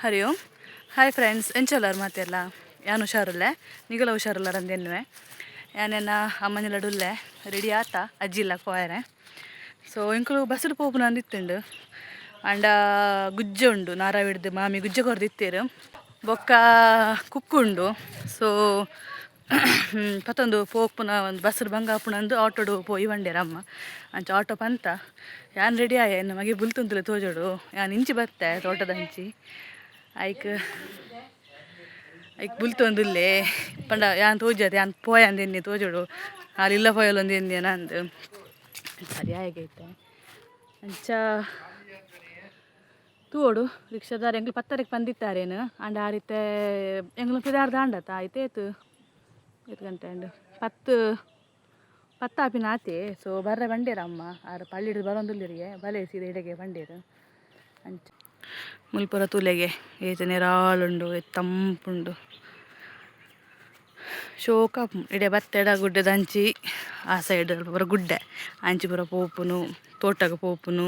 ಹರಿ Om. Hi friends, ಎಂಚೊಲ್ಲರ್ ಮಾತೆರ್ಲ? ಯಾನ್ ಹುಷಾರುಲ್ಲೆ, ನಿಗಲ ಹುಷಾರುಲ್ಲಾರ ಅಂದೆನ್ನುವೆ. ಯಾನೆನ್ನ ಅಮ್ಮನೆಲ್ಲ ಡುಲ್ಲೆ ready ಆತ ಅಜ್ಜಿ ಇಲ್ಲ ಪೋಯರೆ. ಸೊ ಎಂಕುಲು ಬಸ್ಸು ಪೋಪುನ ಅಂದಿತ್ತುಂಡು. ಅಂಡ ಗುಜ್ಜೆ ಉಂಡು, ನಾರಾವಿಡ್ದು ಮಾಮಿ ಗುಜ್ಜೆ ಕೊರ್ದಿತ್ತೇರು. ಬೊಕ್ಕ ಕುಕ್ಕು ಉಂಡು. ಸೊ ಪತ್ತೊಂದು ಪೋಪುನ ಒಂದು ಬಸ್ಸು ಬಂಗ ಆಪುನಂದು ಆಟೋಡು ಪೋಯಿ ಬಂಡೇರ ಅಮ್ಮ. ಅಂಚ ಆಟೋ ಪಂತ ಯಾನ್ ರೆಡಿ ಆಯ. ಎನ್ನ ಮಗೆ ಬುಲ್ತುಂತುಲೆ ತೋಜೋಡು. ಯಾನ್ ಇಂಚಿ ಬತ್ತೆ ತೋಟದ ಅಂಚಿ. ಐಕ್ ಐಕ್ ಬುಲ್ತೊಂದುಲ್ಲೆ ಪಂಡ ಯಾನ್ ತೋಜದೆ ಯಾನ್ ಪೋಯ ಅಂದೆನ್ನಿ ತೋಜೋಡು. ಆಲ್ ಪೋಯಲ್ ಒಂದು ಎನ್ನಿ ಅಂದು ಸರಿ ಆಯಗೈತೆ. ಅಂಚ ತೂವೊಡು ರಿಕ್ಷಾದಾರ ಎಂಕ್ಲು ಪತ್ತರೆಗೆ ಪಂದಿತ್ತಾರೇನು. ಅಂಡ ಆ ರೀತೆ ಎಂಕ್ಲು ಪಿದಾರ್ದ ಆಂಡತ ಆಯ್ತು. ಏತು ಏತ್ ಗಂಟೆ ಅಂಡು? ಪತ್ತು ಪತ್ತು ಆಪಿನ ಆತೆ. ಸೊ ಬರ್ರೆ ಬಂಡೇರ ಅಮ್ಮ. ಆರು ಪಳ್ಳಿಡ್ದು ಬರೋಂದುಲ್ಲಿರಿಗೆ ಬಲೆ ಸೀದಾ ಇಡೆಗೆ ಬಂಡೇರು. ಅಂಚ ಮುಲ್ಪುರ ತೂಲೆಗೆ ಏತ್ ನೆರಾಳುಂಡು, ಏತ್ ತಂಪುಂಡು, ಶೋಕ. ಇಡೆ ಬತ್ತೆಡ ಗುಡ್ಡೆದ ಅಂಚಿ ಆ ಸೈಡ್ ಪೂರ ಗುಡ್ಡೆ. ಅಂಚಿ ಪೂರ ಪೋಪುನು, ತೋಟಗ ಪೋಪುನು.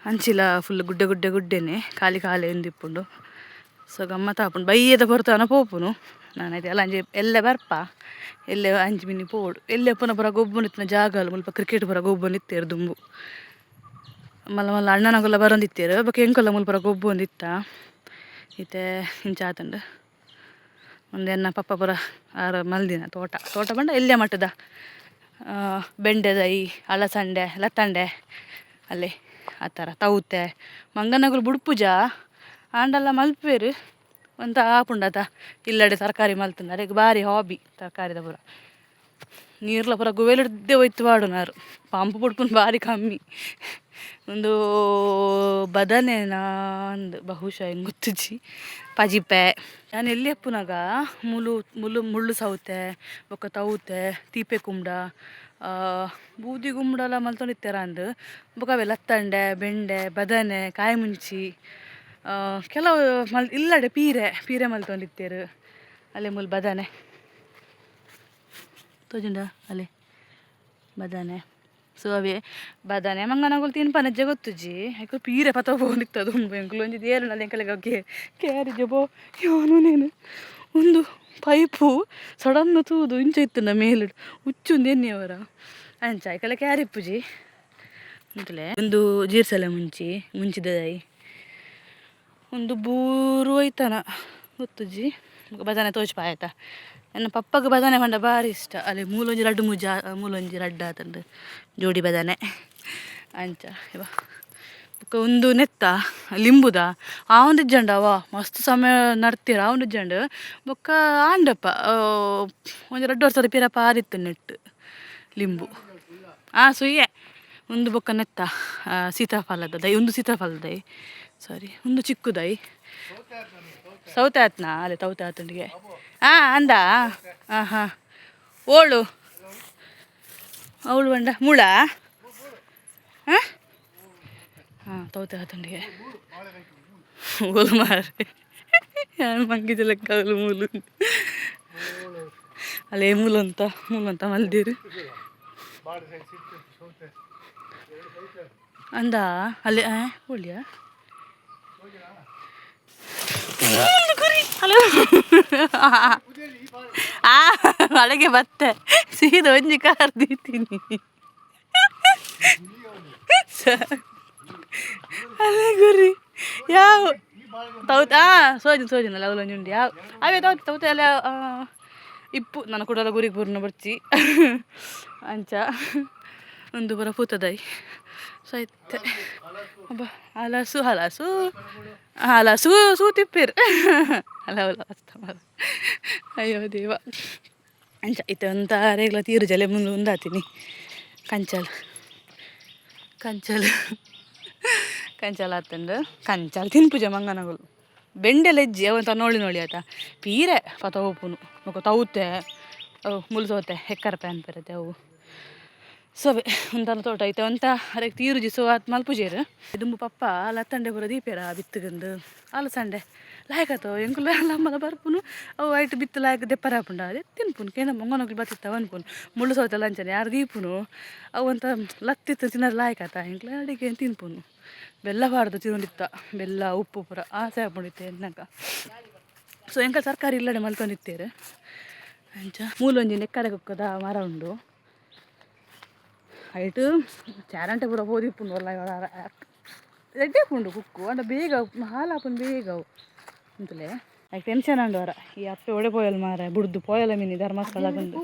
ಅಂಚಿಲ ಫುಲ್ ಗುಡ್ಡೆ ಗುಡ್ಡೆ ಗುಡ್ಡೆನೆ, ಖಾಲಿ ಖಾಲಿ ಎಂದಿಪ್ಪುಂಡು. ಸೊ ಗಮ್ಮತ್ ಆಪುಂಡು. ಬಯ್ಯದ ಪೊರ್ತನ ಪೋಪುನು ನಾನು. ಅಲ್ಲ ಅಂಚಿ ಎಲ್ಲೆ ಬರ್ಪ, ಎಲ್ಲೆ ಅಂಚಿ ಮಿನಿ ಪೋಡು. ಎಲ್ಲೆ ಪುನ ಪೂರ ಗೊಬ್ಬುನಿತ್ತಿನ ಜಾಗಲು ಮುಲ್ಪ. ಕ್ರಿಕೆಟ್ ಪೂರ ಗೊಬ್ಬೊಂದಿತ್ತೇರು ದುಂಬು. ಮಲ್ಲ ಮಲ್ಲ ಅಣ್ಣನಗುಲ್ಲ ಬರೊಂದಿತ್ತೇರು. ಬೊಕ ಎಂಕುಲ ಮುಲ್ಪ ಪೂರ ಗೊಬ್ಬೊಂದಿತ್ತ. ಇತ್ತೆ ಇಂಚ ಆತುಂಡು. ಒಂದು ಎನ್ನ ಪಪ್ಪ ಪೂರ ಆರು ಮಲ್ದಿನ ತೋಟ. ತೋಟ ಪಂಡ ಎಲ್ಲೆ ಮಟ್ಟದ ಬೆಂಡೆದೈ, ಅಲಸಂಡೆ, ಲತ್ತಂಡೆ, ಅಲ್ಲೇ ಆ ಥರ ತೌತೆ. ಮಂಗನಗುಲು ಬುಡ್ಪುಜ ಆಂಡಲ ಮಲ್ಪೇರು ಒಂತ ಆಪುಂಡತ. ಇಲ್ಲಡೆ ತರಕಾರಿ ಮಲ್ತುಂಡು. ಅರೆಗ್ ಬಾರಿ ಹಾಬಿ ತರಕಾರಿದ ಪೂರ. ನೀರ್ಲ ಪೂರ ಗುವೆಲಿಡ್ದೆ ಒಯ್ತು ಪಾಡುನಾರು. ಪಂಪ್ ಬುಡ್ಪುನು ಬಾರಿ ಕಮ್ಮಿ. ಒಂದು ಬದನೆನಾ ಅಂದ್ ಬಹುಶಃ, ಎಂಕ್ ಗೊತ್ತುಜಿ. ಪಜಿಪೆ. ಯಾನ್ ಎಲ್ಲಿ ಎಪ್ಪುನಗ ಮುಲು ಮುಲು ಮುಳ್ಳು ಸೌತೆ, ಬೊಕ್ಕ ತೌತೆ, ತೀಪೆ ಕುಂಬಡ, ಬೂದಿ ಗುಂಬಡಲ ಮಲ್ತೊಂದಿತ್ತೆರ ಅಂದ್. ಬೊಕ ಅವೆ ಲತ್ತಂಡೆ, ಬೆಂಡೆ, ಬದನೆ, ಕಾಯಿ ಮುಂಚಿ ಕೆಲವು ಮಲ್ ಇಲ್ಲಡೆ ಪೀರೆ ಪೀರೆ ಮಲ್ತೊಂದಿತ್ತೆರ್. ಅಲ್ಲೇ ಮುಲ್ ಬದನೆ ತೋಜುಂಡ? ಅಲ್ಲೇ ಬದನೆ. ಸೊ ಅವೇ ಬದನೆ ಮಂಗನಗುಲು ತಿನ್ಪನಜ್ಜೆ ಗೊತ್ತುಜಿ. ಐಕ್ ಪೀರೆ ಪತ ಪೋವೊಂದಿತ್ತದು ಎಂಕುಲು ಒಂಜಿ ದೇರುಂಡಲ್ಲ ಎಂಕಲೆಗ್ ಕ್ಯಾರಿಜೆ ಬೋ. ಯಾನು ನೇನು ಉಂದು ಪೈಪು ಸಡನ್ ತೂದು ಇಂಚ ಇತ್ತುಂಡ ಮೇಲುಡ್ ಉಚ್ಚುಂದು ಎನ್ನಿಯವರ. ಅಂಚ ಐಕಲೆ ಕ್ಯಾರಿಪ್ಪುಜಿ ಅಂತಲೇ. ಒಂದು ಜೀರ್ಸಲೆ ಮುಂಚಿ ಮುಂಚಿದ ದೈ. ಒಂದು ಬೂರು ಒಯ್ತನ ಗೊತ್ತುಜಿ. ಬದನೆ ತೋಜ್ಪಾಯತ. ಎನ್ನ ಪಪ್ಪಗ್ ಬದನೆ ಪಂಡ ಬಾರಿ ಇಷ್ಟ. ಅಲ್ಲಿ ಮೂಲೊಂಜಿ ರಡ್ಡು ಮುಜ, ಮೂಲೊಂಜಿ ರಡ್ಡು ಆತುಂಡು ಜೋಡಿ ಬದನೆ. ಅಂಚ ಇವ ಬೊಕ ಉಂದು ನೆತ್ತ ಲಿಂಬುದ ಆವೊಂದಿಜ್ಜಂಡ ಅವ ಮಸ್ತ್ ಸಮಯ ನಡ್ತೀರ ಆವೊಂದಿಜ್ಜಂಡ್. ಬೊಕ್ಕ ಆಂಡಪ್ಪ ಒಂಜಿ ರಡ್ಡು ವರ್ಷದ ಪಿರ ಪಾರಿತ್ತು ನೆಟ್ ಲಿಂಬು. ಆ ಸುಯ್ಯೆ ಉಂದು. ಬೊಕ್ಕ ನೆತ್ತ ಸೀತಾಫಲದ ದೈ. ಉಂದು ಸೀತಾಫಲದ ದೈ, ಸಾರಿ, ಉಂದು ಚಿಕ್ಕು ದೈ. ಸೌತೆ ಆತ್ನಾ? ಅಲ್ಲೇ ತೌತೆ ಆತುಂಡಿಗೆ. ಹಾಂ ಅಂದ. ಹಾಂ ಹಾಂ ಓಳು ಅವಳು ಬಂಡ ಮುಳ. ಹಾಂ ಹಾಂ ತೌತೆ ಆತುಂಡಿಗೆ. ಓಲು ಮಾರೆ ಯಾನ್ ಮಂಗಿದ ಲೆಕ್ಕ ಅವಳು ಮೂಲು. ಅಲ್ಲೇ ಮೂಲಂತ ಮೂಲಂತ ಮಲ್ದಿರು ಅಂದ. ಅಲ್ಲೇ ಒಳ್ಳೆಯ ಗುರಿ ಅಲ್ಲ. ಆ ಅಡಗೆ ಬತ್ತೆ ಸೀದಾ ಒಂಜಿ ಕಾರ್ ದೀತೀನಿ. ಅಲ್ಲೇ ಗುರಿ ಯಾವ ತೌತ. ಸೋಜಿನ ಸೋಜಿನಲ್ಲ ಅವಲೊಂಜಿ ಉಂಡು. ಯಾವ ಅವೇ ತೌತೆ ತೌತೆ ಅಲ್ಲ ಇಪ್ಪು. ನನ್ನ ಕುಡಲ ಗುರಿಗೆ ಪೂರ್ಣ ಬರ್ಚಿ. ಅಂಚ ಒಂದು ಬರ ಪೂತದೈ. ಸೊ ಇತ್ತೆ ಅಬ್ಬ ಹಲಸು ಹಲಸು ಹಲಸು ಸೂತಿಪ್ಪೇರು ಅಲ್ಲ ಅವಲ. ಅಯ್ಯೋ ದೇವ. ಅಂಚ ಇತ್ತೆ ಒಂತ ರೇಗ್ಲ ತೀರು ಜಲೆ ಮುಂದೆ ಉಂದಾತೀನಿ. ಕಂಚಲ್ ಕಂಚಲ್ ಕಂಚಲ್ ಆತಂಡು. ಕಂಚಲ್ ತಿನ್ಪುಜ ಮಂಗನಗುಲು. ಬೆಂಡೆಲ ಇಜ್ಜಿ ಅವಂತ ನೋಳಿ ನೋಳಿ ಆತ. ಪೀರೆ ಪತ ಓಪುನು. ಬೊಕ ತೌತೆ, ಅವು ಮುಳ್ಳು ಸೌತೆ ಹೆಕ್ಕರಪೆ ಅನ್ಪೆರತೆ ಅವು. ಸೊಬೆ ಒಂತನ ತೋಟ ಐತೆ ಒಂತ ಅರೆಗ್ ತೀರುಜಿ. ಸೊ ಆತ್ ಮಲ್ಪುಜೇರು. ದುಂಬು ಪಪ್ಪ ಲತ್ತಂಡೆ ಪೂರ ದೀಪೇರ ಬಿತ್ತುಗಂದು. ಅಲಸಂಡೆ ಲಾಯ್ಕತ್ತೋ ಎಂಕುಲು ಲಮ್ಮಲ ಬರ್ಪುನು. ಅವು ಐಟ್ ಬಿತ್ತು ಲಾಯ್ಕ್ ದೆಪ್ಪರ ಆಪುಂಡ, ಅದೇ ತಿನ್ಪುನು. ಕೇನ ಮಂಗನೊಕ್ಲು ಬತ್ತಿತ್ತವ ಅನ್ಪುನು. ಮುಳ್ಳು ಸೌತೆ ಲಂಚನೆ ಯಾರು ದೀಪುನು. ಅವು ಒಂತ ಲತ್ತಿತ್ತು ತಿನ್ನರ್ ಲಾಯ್ಕತ್ತ. ಎಂಕ್ಲ ಅಡಿಗೆ ತಿನ್ಪುನು. ಬೆಲ್ಲ ಪಾಡ್ದು ತಿನ್ನೊಂದಿತ್ತ ಬೆಲ್ಲ ಉಪ್ಪು ಪೂರ ಆಸೆ ಆಪುಂಡಿತ್ತೆ ಎನ್ನಗ. ಸೊ ಎಂಕ ತರಕಾರಿ ಇಲ್ಲಡೆ ಮಲ್ತೊಂದಿತ್ತೇರು. ಅಂಚ ಮೂಲೊಂಜಿ ನೆಕ್ಕಡೆ ಕುಕ್ಕದ ಮರ ಉಂಡು. ಐಟ್ ಚಾರಂಟೆ ಪೂರ ಪೋದಿಪ್ಪುಂಡು ಒಲ್ಲ ರೆಡ್ಡಿ ಆಪುಂಡು ಕುಕ್ಕು. ಅಂಡ ಬೇಗ ಹಾಲು ಬೇಗ ಅವು ಅಂತಲೇ ಐಕ್ ಟೆನ್ಷನ್ ಆಂಡ್ ವರ. ಈ ಅಪ್ಪೆ ಒಡೆ ಪೋಯಲ್ ಮಾರ ಬುಡ್ದು ಪೋಯಲ ಮಿನಿ ಧರ್ಮಸ್ಥಳ ಬಂದು.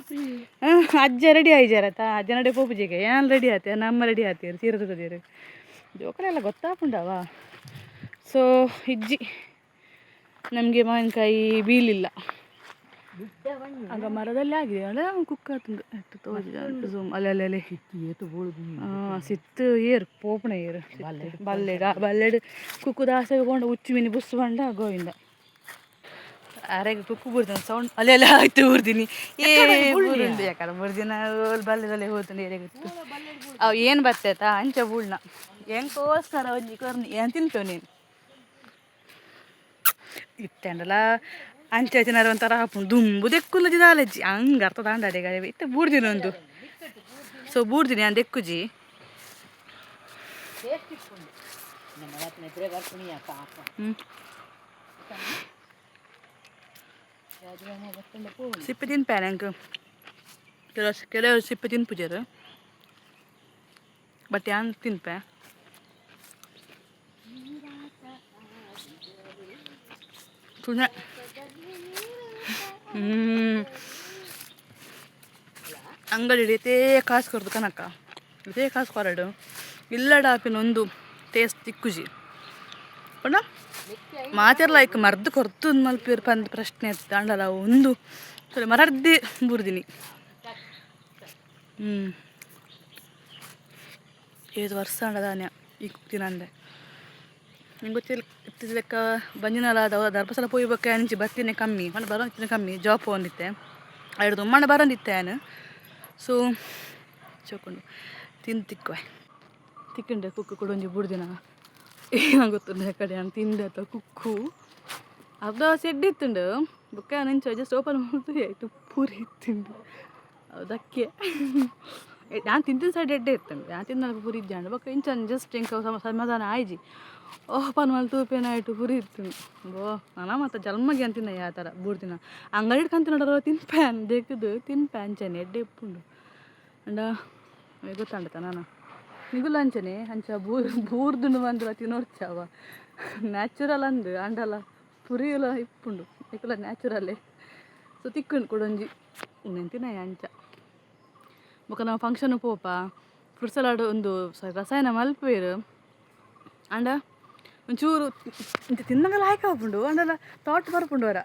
ಅಜ್ಜ ರೆಡಿ ಆಯ್ಜಾರತ ಅಜ್ಜ ನಡೆ ಪೋಪುಜಿಗೆ ಏನ್ ರೆಡಿ ಆತೆ ನಮ್ಮ ರೆಡಿ ಆತೀರು ಸೀರೆ ತುತ್ತದೀರು ಜೋಕಲೆಲ್ಲ ಗೊತ್ತಾಪುಂಡವ. ಸೊ ಇಜ್ಜಿ ನಮಗೆ ಮಾವಿನಕಾಯಿ ಬೀಲಿಲ್ಲ. ಆಗ ಮರದಲ್ಲಿ ಆಗಿದೆ ಅಲ್ಲ ಕುಕ್ಕ ತೋಜಿದ ಝೂಮ್ ಅಲ್ಲೇ ಅಲ್ಲೇ ಅಲ್ಲೇ. ಸಿತ್ತು ಏರು ಪೋಪುಣ ಏರು ಬಲ್ಲೆಡ್ ಬಲ್ಲೆಡ್ ಕುಕ್ಕು ದಾಸೆಗೆ ಪೋಂಡ ಉಚ್ಚು ಮೀನು ಬುಸ್ಸು ಬಂಡ ಗೋವಿಂದ. ಅರೆಗೆ ಕುಕ್ಕು ಬುರ್ದಿನ ಸೌಂಡ್ ಅಲ್ಲೇ ಅಲ್ಲೇ ಆಯ್ತು ಬುರ್ದಿನಿ. ಏ ಬೂರುಂಡು ಯಾಕಡೆ ಬುರ್ದಿನ ಬಲ್ಲೆದಲ್ಲೇ ಹೋತುಂಡು ಏರೆ ಗೊತ್ತು. ಅವು ಏನು ಬತ್ತೇತಾ ಅಂಚ ಬೂಳ್ನ ಎಂಕೋಸ್ಕರ ಒಂಜಿ ಕೊರ್ನಿ ಏನು ತಿಂತೇವೆ ನೀನು ಇತ್ತೆಂಡಲ ಅಂಚೆ ತಿನ್ನರ ಒಂಥರ ಆಪುಂಡು ದುಂಬು ದೆಕ್ಕುಲ್ಲ ದಾಲಜ್ಜಿ ಹಂಗೆ ಅರ್ಥ ದಾಂಡ ಅಡೆಗ ಇತ್ತೆ ಬೂರ್ದಿನ ಒಂದು. ಸೊ ಬೂರ್ದಿನಿ ನಾನು ದೆಕ್ಕುಜಿ. ಸಿಪ್ಪೆ ತಿನ್ಪೆ ನಂಗೆ ಕೆಲವು ಕೆಲವರು ಸಿಪ್ಪೆ ತಿನ್ಪುಜರು ಬಟ್ ಯಾನ್ ತಿನ್ಪೆ. ತುಣೆ ಅಂಗಡಿ ಇತೇ ಕಾಸು ಕೊರ್ದು ಕನಕ ಇತೇ ಕಾಸು ಕೊರಡು ಇಲ್ಲಡ ಆಪಿನ ಒಂದು ಟೇಸ್ಟ್ ತಿಕ್ಕುಜಿ. ಪಂಡ ಮಾತೆರ್ಲ ಐಕ್ ಮರ್ದ್ ಕೊರ್ತು ಮಲ್ಪೇರು ಪಂದ್ ಪ್ರಶ್ನೆ ಇತ್ತು ಅಂಡಲ ಒಂದು ಮರರ್ದಿ ಬುರ್ದಿನಿ. ಏಳು ವರ್ಷ ಅಂಡದಾನೆ ಈ ತಿನ್ನಂದೆ ನಿಂಗೆ ಗೊತ್ತಿಲ್ಲ ಇತ್ತಿದ ಲೆಕ್ಕ ಬಂಜಿನಲ ಧರ್ಮಸ್ಥಳ ಪೋಯ್ಬೇಕೆ ಅಂಚಿ ಬತ್ತಿನೇ ಕಮ್ಮಿ ಪಂಡ ಬರೋಂತಿನ ಕಮ್ಮಿ ಜಾಬ್ ಪೋಂದಿತ್ತೆ ಐದು ಉಮ್ಮಣ್ಣ ಬರೋಂದಿತ್ತೆ ನಾನು. ಸೊ ಚೋಕೊಂಡು ತಿಂದು ತಿಕ್ಕುವೆ ತಿಕ್ಕಂಡೆ ಕುಕ್ಕು ಕೂಡ ಒಂಜಿ ಬುಡ್ದಿನ ಏನು ಗೊತ್ತುಂಡು ಕಡೆ ನಾನು ತಿಂದೆ ಅಥವಾ ಕುಕ್ಕು ಅರ್ಧ ಸೆಡ್ ಇತ್ತುಂಡು ಬೊಕ್ಕ ನೆಂಚು ಜಸ್ಟ್ ಓಪನ್ ಮಾಡ್ತು ಆಯ್ತು ಪೂರಿ ಇತ್ತುಂಡು ಅದಕ್ಕೆ ನಾನು ತಿಂತಿನ ಸೈಡ್ ಎಡ್ಡೆ ಇತ್ತುಂಡು ನಾನು ತಿಂದ ಪೂರಿ ಇಜ್ಜಾಂಡು ಬೊಕ್ಕ ಇಂಚನ್ ಜಸ್ಟ್ ಇಂಕ ಸಮಾಧಾನ ಆಯ್ಜಿ ಓಪನ್ ಮಲ್ತು ಆಯ್ತು ಪೂರಿ ಇತ್ತುಂಡು ಬೋ ನಾನ ಮತ್ತು ಜನ್ಮಗೆ ಅಂತಿನ ಯಾವ ಥರ ಬೂಡ್ದಿನ ಅಂಗಡಿ ಕಂತಿನ ತಿನ್ಪ್ಯಾನ್ ದೇಕದು ತಿನ್ಪೆ ಅಂಚನೆ ಎಡ್ಡೆ ಇಪ್ಪುಂಡು ಅಂಡ ಗೊತ್ತಂಡತ ನಾನು ನಿಗುಲ ಅಂಚನೆ ಅಂಚ ಬೂರ್ ಬೂರ್ದುಂಡು ಬಂದ್ರ ತಿನ್ನೋರ್ಚಾವ ನ್ಯಾಚುರಲ್ ಅಂದು ಅಂಡಲ ಪುರಿಯುಲ ಇಪ್ಪುಂಡು ಇಕ್ಕುಲ ನ್ಯಾಚುರಲ್ಲೇ. ಸೊ ತಿಕ್ಕುಂಡು ಕುಡೊಂಜಿ ಉಂದೆಂತಿನ ಅಂಚ ಬೊಕ ನಾವು ಫಂಕ್ಷನ್ ಪೋಪ ಫ್ರೂಟ್ ಸಲಾಡ್ ಒಂದು ರಸಾಯನ ಮಲ್ಪುವೆರ್ ಅಂಡ ಒಂಚೂರು ಇಂಚ ತಿನ್ನಗ ಲಾಯ್ಕ್ ಆಪುಂಡು ಅಂಡಲ ಥಾಟ್ ಬರ್ಪುಂಡು ವರ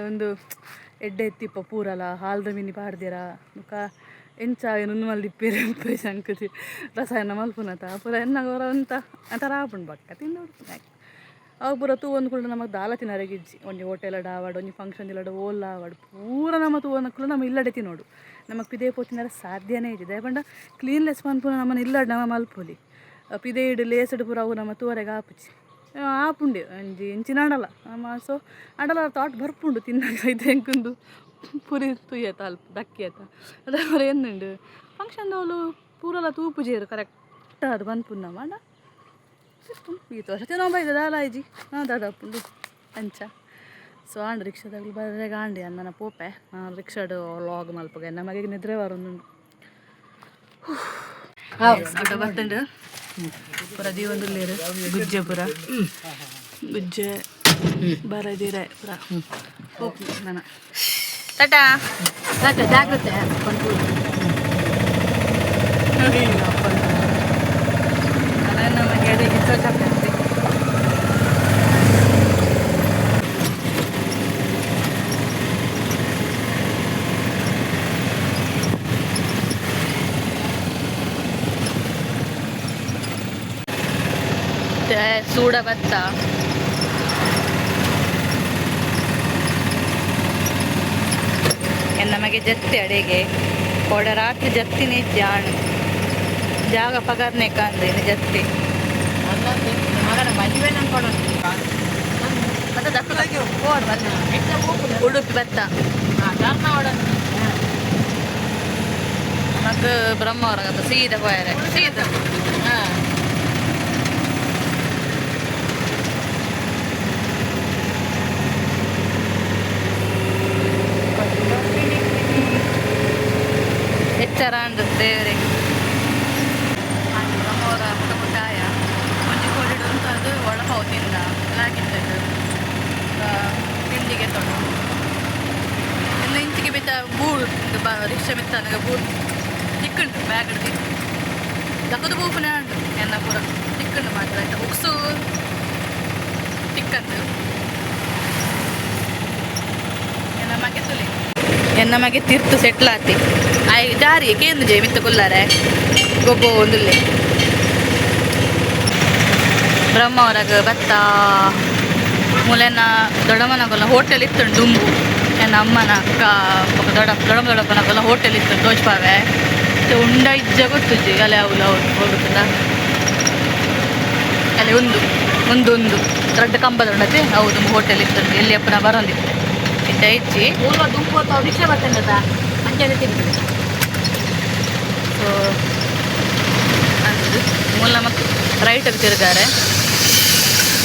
ಒಂದು ಎಡ್ಡೆ ಎತ್ತಿಪ್ಪ ಪೂರಲ ಹಾಲ್ದ ಮಿನಿ ಪಾಡ್ದಿರ ಬೊಕ ಎಂಚ ನುಣ್ಣು ಮಲ್ದಿಪ್ಪೇರು ಶಂಕುಜಿ ರಸಾಯನ ಮಲ್ಪುನತ ಪೂರ ಎನ್ನಗ ವರ ಒಂತ ಒಂಥರ ಆಪುಂಡು ಬೊಕ್ಕ ತಿನ್ನೋಡು. ಅವು ಪೂರ ತೂವೊಂದು ನಮಗೆ ದಾಲ ತಿನ್ನರೆಗಿಜ್ಜಿ ಒಂಜಿ ಹೋಟೆಲ್ ಆವಡ್ ಒಂಜಿ ಫಂಕ್ಷನ್ ಇಲ್ಲಡ ಓಲ್ ಆವಡ್ ಪೂರ ನಮ್ಮ ತೂವೊನಕುಲು ನಮ್ಮ ಇಲ್ಲಡೆ ತಿನ್ನೋಡು. ನಮಕ್ ಪಿದೆ ಪೋ ತಿನ್ನರೆ ಸಾಧ್ಯನೇ ಇಜ್ಜಿ ದಾಯೆ ಪಂಡ ಕ್ಲೀನ್ಲೆಸ್ ಪನ್ಪುನ ನಮ್ಮನ ಇಲ್ಲಡ್ ನಮ ಮಲ್ಪೊಲಿ ಪಿದೆಯಿಡ್ ಲೇಸ್ಡ್ ಪೂರ ಅವು ನಮ್ಮ ತೂವರೆಗೆ ಆಪುಜಿ ಆಪುಂಡು ಒಂಜಿ ಎಂಚಿನ ಆಂಡಲ ನಮ್ಮ. ಸೊ ಆಂಡಲ ಥಾಟ್ ಬರ್ಪುಂಡು ತಿನ್ನಗ ಇದು ಎಂಕುಂದು ಪುರಿ ತೂಯತ ಅಲ್ಪ ದಕ್ಕಿಯತ ಅದ ಎನ್ನುಂಡು ಫಂಕ್ಷನ್ ದವ್ಲು ಪೂರಲ ತೂಪುಜೆರ್ ಕರೆಕ್ಟ್ ಅದು ಪನ್ಪುಂಡು ನಮ ಆಂಡ ಸಿಸ್ಟಮ್ ಈತ್ ವರ್ಷ ತಿನ್ನೋ ಬೈದ ದಾಲ ಆಯ್ಜಿ ಹಾಂ ದಾದ ಅಂಚ. ಸೊ ಆಂಡ್ ರಿಕ್ಷಾದಾಗಲು ಬರೆಗ ಆಂಡಿ ನನ್ನ ಪೋಪೆ ರಿಕ್ಷಾಡ್ ಲಾಗ್ ಮಲ್ಪಗೆ ನಮಗೆ ನಿದ್ರೆ ಬರೋದುಂಡು ಆಟೋ ಬತ್ತುಂಡು ಪೂರ ದೀವೊಂದುಲ್ಲೆರ್ ಗುಜ್ಜೆ ಪೂರ ಗುಜ್ಜೆ ಬರದಿರೆ ಪೂರ ಪೋಪು ನನ ಟಾಟಾ ಟಾಟಾ ಜಾಗ್ರತೆ. ನಮಗೆ ಅದೇ ಸೂಡ ಭತ್ತ ನಮಗೆ ಜತ್ತಿ ಅಡೆಗೆ ಕೋಡ ರಾತ್ರಿ ಜತ್ತಿನೇ ಜಾಣು ಜಾಗ ಪಗರ್ನೆ ಕಂದು ಇನ್ನು ಜತ್ತಿ. ಉಡುಪಿ ಭತ್ತ ನಮಕ್ ಬ್ರಹ್ಮಾವರ ಸೀದಾ ಪೋಯರೆ ಸೀದಾ. ವರ್ಷ ಮಿತ್ತಾನಗ ಬೂರ್ ತಿಕ್ಕುಂಡು ಬ್ಯಾಗ್ ದಕ್ಕದು ಪೂಪುನ ಉಂಡು ಎನ್ನ ಪೂರ ತಿಕ್ಕುಂಡು ಮಾತ್ರ ಆಯ್ತಾ. ಬುಕ್ಸು ತಿಕ್ಕಂದು ಎನ್ನ ಮಗೆ ತುಲೆ ಎನ್ನ ಮಗೆ ತಿರ್ತು ಸೆಟ್ಲ್ ಆತಿ. ಆಯ್ ಜಾರಿ ಕೇಂದ್ರ ಜಯ ಮಿತ್ತ ಕುಲ್ಲಾರೆ ಗೊಬ್ಬೋ ಒಂದುಲ್ಲೆ. ಬ್ರಹ್ಮವರಗ ಬತ್ತ ಮೂಲೆನ ದೊಡ್ಡಮ್ಮನಗೊಲ್ಲ ಹೋಟೆಲ್ ಇತ್ತು ಡುಂಬು. ನನ್ನ ಅಮ್ಮನ ಅಕ್ಕ ಬೊಕ ದೊಡ್ಡ ದೊಡ್ಡಮ್ಮ ದೊಡ್ಡಪ್ಪನಗೊಲ್ಲ ಹೋಟೆಲ್ ಇತ್ತು ತೋಜ್ಪಾವೆ. ಉಂಡ ಇಜ್ಜ ಗೊತ್ತುಜ್ಜಿ. ಅಲೆ ಅವಳು ಅವ್ರು ಹೋಗುತ್ತದ ಅಲ್ಲಿ ಒಂದು ಒಂದು ಒಂದು ದೊಡ್ಡ ಕಂಬದ ಉಂಡತೆ. ಹೌದು, ಹೋಟೆಲ್ ಇತ್ತು. ಎಲ್ಲಿ ಅಪ್ಪನ ಬರೋಂದಿತ್ತು ಇತ್ತ ಇಜ್ಜಿ. ಮೂಲ ದುಂಪು ಅಥವಾ ರಿಕ್ಷಾ ಬರ್ತೇನೆ ಅಂಚನೆ ತಿಂತೀನಿ. ಸೊ ಅಂದು ಮೂಲ ಮತ್ತು ರೈಟ್ ತಿರುಗಾರೆ.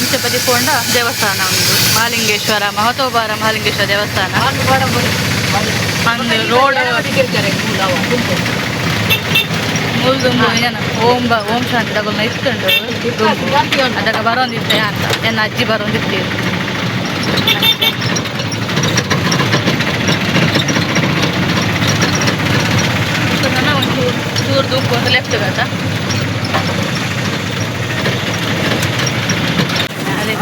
ಇಂಚ ಬದಿ ಪೋಂಡ ದೇವಸ್ಥಾನ ಒಂದು ಮಹಾಲಿಂಗೇಶ್ವರ, ಮಹತೋಬಾರ ಮಹಾಲಿಂಗೇಶ್ವರ ದೇವಸ್ಥಾನ. ಅಂದು ರೋಡ್ ಮುಲ್ದುಂಬು ಏನ ಓಂ ಬ ಓಂ ಶಾಂತಿ ತಗೊಳ್ಳ ಇತ್ತುಂಡು. ಅದಕ್ಕೆ ಬರೋಂದಿತ್ತೆ ಅಂತ ನನ್ನ ಅಜ್ಜಿ ಬರೋಂದಿತ್ತು. ಒಂದು ಚೂರು ದುಂಬು ಒಂದು ಲೆಫ್ಟ್ ಗತ ಅದೇ.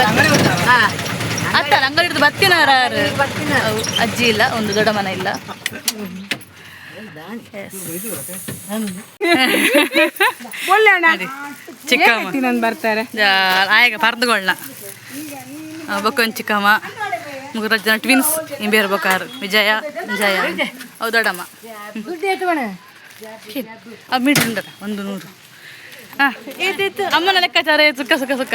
ಅತ್ತ ಅಂಗಡಿ ಹಿಡಿದು ಬತ್ತಿನಾರ. ಅಜ್ಜಿ ಇಲ್ಲ, ಒಂದು ದೊಡ್ಡ ಮನೆ ಇಲ್ಲ. ಒಳ್ಳೆ. ಚಿಕ್ಕಮ್ಮ. ನಾನು ಬರ್ತಾರೆ. ಆಯಗ ಪರ್ದುಗೊಳ್ಳ ಬೊಕ್ಕೊಂದು ಚಿಕ್ಕಮ್ಮ ಮುಗುರ ಜನ ಟ್ವಿನ್ಸ್ ಇಂಬೇರು ಬೊಕಾರು ವಿಜಯ ಜಯ. ಅವು ದೊಡ್ಡಮ್ಮ. ಆ ಮೀಟರ್ ಉಂಟದ 100. ಹಾಂ, ಏತ್ ಏತ್ ಅಮ್ಮನ ಲೆಕ್ಕಾಚಾರ. ಸುಖ ಸುಖ ಸುಖ.